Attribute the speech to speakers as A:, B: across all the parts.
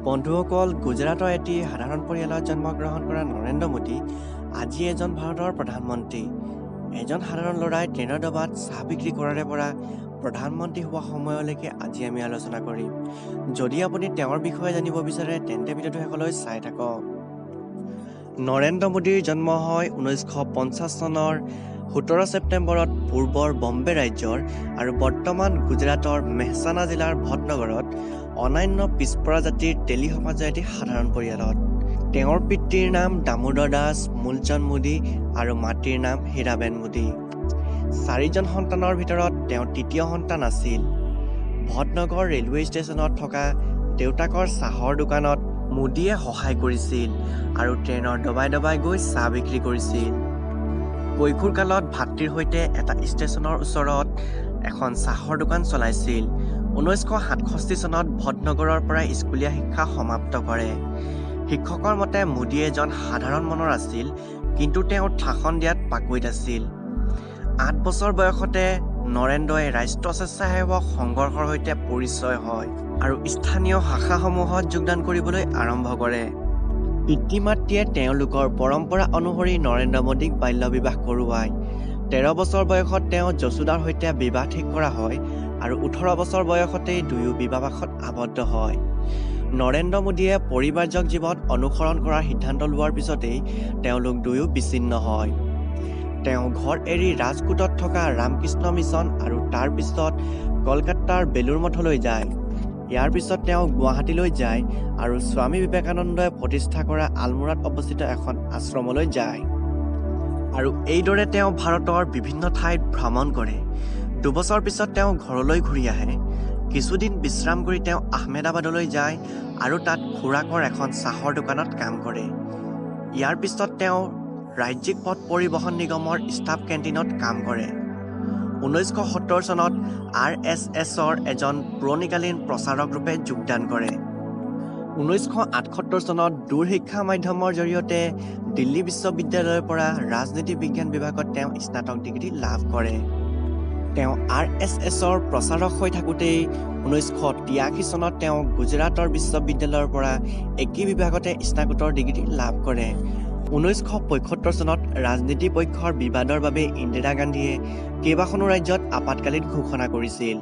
A: বন্ধুসকল, গুজৰাটৰ এটি সাধাৰণ পৰিয়ালত জন্মগ্ৰহণ কৰা নৰেন্দ্ৰ মোদী আজি এজন ভাৰতৰ প্ৰধানমন্ত্ৰী। এজন সাধাৰণ ল'ৰাই ট্ৰেইনৰ ডবাত চাহ বিক্ৰী কৰাৰে পৰা প্ৰধানমন্ত্ৰী হোৱা সময়লৈকে আজি আমি আলোচনা কৰিম। যদি আপুনি তেওঁৰ বিষয়ে জানিব বিচাৰে, তেন্তে ভিডিঅ'টো শেষলৈ চাই থাকক। নৰেন্দ্ৰ মোদীৰ জন্ম হয় 1950 চনৰ 17 ছেপ্টেম্বৰত পূৰ্বৰ বম্বে ৰাজ্যৰ আৰু বৰ্তমান গুজৰাটৰ মেহছানা জিলাৰ ভটনগৰত অন্যান্য পিছপৰা জাতিৰ তেলী সমাজৰ এটি সাধাৰণ পৰিয়ালত। তেওঁৰ পিতৃৰ নাম দামোদৰ দাস মূলচন্দ মোদী আৰু মাতৃৰ নাম হীৰাবেন মোদী। চাৰিজন সন্তানৰ ভিতৰত তেওঁ তৃতীয় সন্তান আছিল। ভটনগৰ ৰেলৱে ষ্টেচনত থকা দেউতাকৰ চাহৰ দোকানত মোদীয়ে সহায় কৰিছিল আৰু ট্ৰেইনৰ ডবাই ডবাই গৈ চাহ বিক্ৰী কৰিছিল। কৈশোৰ কালত ভাতৃৰ সৈতে এটা ষ্টেচনৰ ওচৰত এখন চাহৰ দোকান চলাইছিল। 1967 চনত ভটনগৰৰ পৰা স্কুলীয়া শিক্ষা সমাপ্ত কৰে। শিক্ষকৰ মতে মোদী এজন সাধাৰণ মনৰ আছিল, কিন্তু তেওঁ ভাষণ দিয়াত পাকৈত আছিল। 8 বছৰ বয়সতে নৰেন্দ্ৰই ৰাষ্ট্ৰীয় স্বেচ্ছাসেৱক সংঘৰ্ষৰ সৈতে পৰিচয় হয় আৰু স্থানীয় শাখাসমূহত যোগদান কৰিবলৈ আৰম্ভ কৰে। পিতৃ মাতৃয়ে তেওঁলোকৰ পৰম্পৰা অনুসৰি নৰেন্দ্ৰ মোদীক বাল্য বিবাহ কৰোৱায়। 13 বছৰ বয়সত তেওঁ যশোদাৰ সৈতে বিবাহ ঠিক কৰা হয় আৰু 18 বছৰ বয়সতেই দুয়ো বিবাহপাশত আবদ্ধ হয়। নৰেন্দ্ৰ মোদীয়ে পৰিব্ৰাজক জীৱন অনুসৰণ কৰাৰ সিদ্ধান্ত লোৱাৰ পিছতেই তেওঁলোক দুয়ো বিচ্ছিন্ন হয়। তেওঁ ঘৰ এৰি ৰাজকোটত থকা ৰামকৃষ্ণ মিছন আৰু তাৰ পিছত কলকাতাৰ বেলুৰ মঠলৈ যায়। ইয়াৰ পিছত তেওঁ গুৱাহাটীলৈ যায় আৰু স্বামী বিবেকানন্দই প্ৰতিষ্ঠা কৰা আলমোৰাত অৱস্থিত এখন আশ্ৰমলৈ যায় আৰু এইদৰে তেওঁ ভাৰতৰ বিভিন্ন ঠাইত ভ্ৰমণ কৰে। 2 বছৰ পিছত তেওঁ ঘৰলৈ ঘূৰি আহে। কিছুদিন বিশ্ৰাম কৰি তেওঁ আহমেদাবাদলৈ যায় আৰু তাত খুৰাকৰ এখন চাহৰ দোকানত কাম কৰে। ইয়াৰ পিছত তেওঁ ৰাজ্যিক পথ পৰিবহণ নিগমৰ ষ্টাফ কেণ্টিনত কাম কৰে। 1970 চনত আৰ এছ এছৰ এজন পুৰণিকালীন প্ৰচাৰক ৰূপে যোগদান কৰে। 1978 চনত দূৰ শিক্ষা মাধ্যমৰ জৰিয়তে দিল্লী বিশ্ববিদ্যালয়ৰ পৰা ৰাজনীতি বিজ্ঞান বিভাগত তেওঁ স্নাতক ডিগ্ৰী লাভ কৰে। তেওঁ আৰ এছ এছৰ প্ৰচাৰক হৈ থাকোঁতেই 1983 চনত তেওঁ গুজৰাটৰ বিশ্ববিদ্যালয়ৰ পৰা একেই বিভাগতে স্নাতকোত্তৰ ডিগ্ৰী লাভ কৰে। 1975 চনত ৰাজনীতি পক্ষৰ বিবাদৰ বাবে ইন্দিৰা গান্ধীয়ে কেইবাখনো ৰাজ্যত আপাতকালীন ঘোষণা কৰিছিল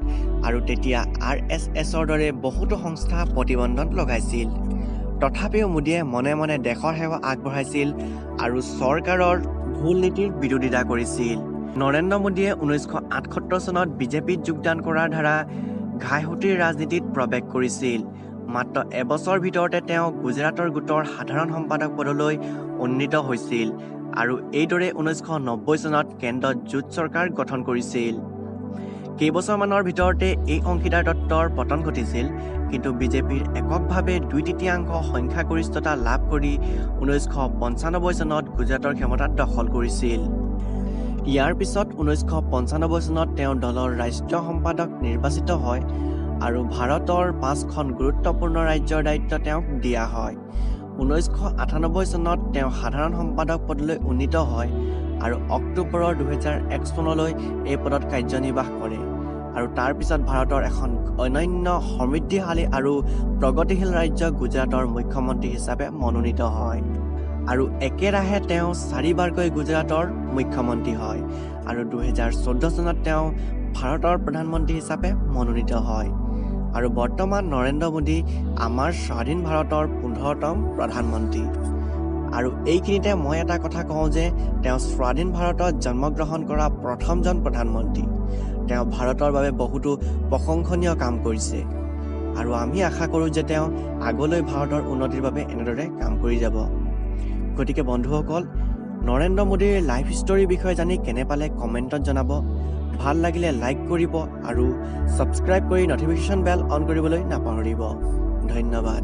A: আৰু তেতিয়া আৰ এছ এছৰ দৰে বহুতো সংস্থা প্ৰতিবন্ধন লগাইছিল। তথাপিও মোদীয়ে মনে মনে দেশৰ সেৱা আগবঢ়াইছিল আৰু চৰকাৰৰ ভুল নীতিৰ বিৰোধিতা কৰিছিল। নৰেন্দ্ৰ মোদীয়ে 1978 চনত বিজেপিত যোগদান কৰাৰ দ্বাৰা ঘাইসুঁতিৰ ৰাজনীতিত প্ৰৱেশ কৰিছিল। মাত্ৰ এবছৰৰ ভিতৰতে তেওঁ গুজৰাটৰ গোটৰ সাধাৰণ সম্পাদক পদলৈ উন্নীত হৈছিল আৰু এইদৰে 1990 চনত কেন্দ্ৰত জোট চৰকাৰ গঠন কৰিছিল। কেইবছৰমানৰ ভিতৰতে এই অংশীদাৰত্বৰ পতন ঘটিছিল, কিন্তু বিজেপিৰ এককভাৱে 2/3 সংখ্যাগৰিষ্ঠতা লাভ কৰি 1995 চনত গুজৰাটৰ ক্ষমতা দখল কৰিছিল। ইয়াৰ পিছত 1995 চনত তেওঁ দলৰ ৰাষ্ট্ৰীয় সম্পাদক নিৰ্বাচিত হয় আৰু ভাৰতৰ পাঁচখন গুৰুত্বপূৰ্ণ ৰাজ্যৰ দায়িত্ব তেওঁক দিয়া হয়। 1998 চনত তেওঁ সাধাৰণ সম্পাদক পদলৈ উন্নীত হয় আৰু অক্টোবৰৰ 2001 চনলৈ এই পদত কাৰ্যনিৰ্বাহ কৰে আৰু তাৰ পিছত ভাৰতৰ এখন অনন্য, সমৃদ্ধিশালী আৰু প্ৰগতিশীল ৰাজ্য গুজৰাটৰ মুখ্যমন্ত্ৰী হিচাপে মনোনীত হয় আৰু একেৰাহে তেওঁ চাৰিবাৰকৈ গুজৰাটৰ মুখ্যমন্ত্ৰী হয় আৰু 2014 চনত তেওঁ ভাৰতৰ প্ৰধানমন্ত্ৰী হিচাপে মনোনীত হয় আৰু বৰ্তমান নৰেন্দ্ৰ মোদী আমাৰ স্বাধীন ভাৰতৰ 15তম প্ৰধানমন্ত্ৰী। আৰু এইখিনিতে মই এটা কথা কওঁ যে তেওঁ স্বাধীন ভাৰতত জন্মগ্ৰহণ কৰা প্ৰথমজন প্ৰধানমন্ত্ৰী। তেওঁ ভাৰতৰ বাবে বহুতো প্ৰশংসনীয় কাম কৰিছে আৰু আমি আশা কৰোঁ যে তেওঁ আগলৈ ভাৰতৰ উন্নতিৰ বাবে এনেদৰে কাম কৰি যাব। গতিকে বন্ধুসকল, নৰেন্দ্ৰ মোদীৰ লাইফ ষ্টৰীৰ বিষয়ে জানি কেনে পালে কমেণ্টত জনাব। ভাল লাগিলে লাইক কৰিব আৰু ছাবস্ক্ৰাইব কৰি নটিফিকেশ্যন বেল অন কৰিবলৈ নাপাহৰিব। ধন্যবাদ।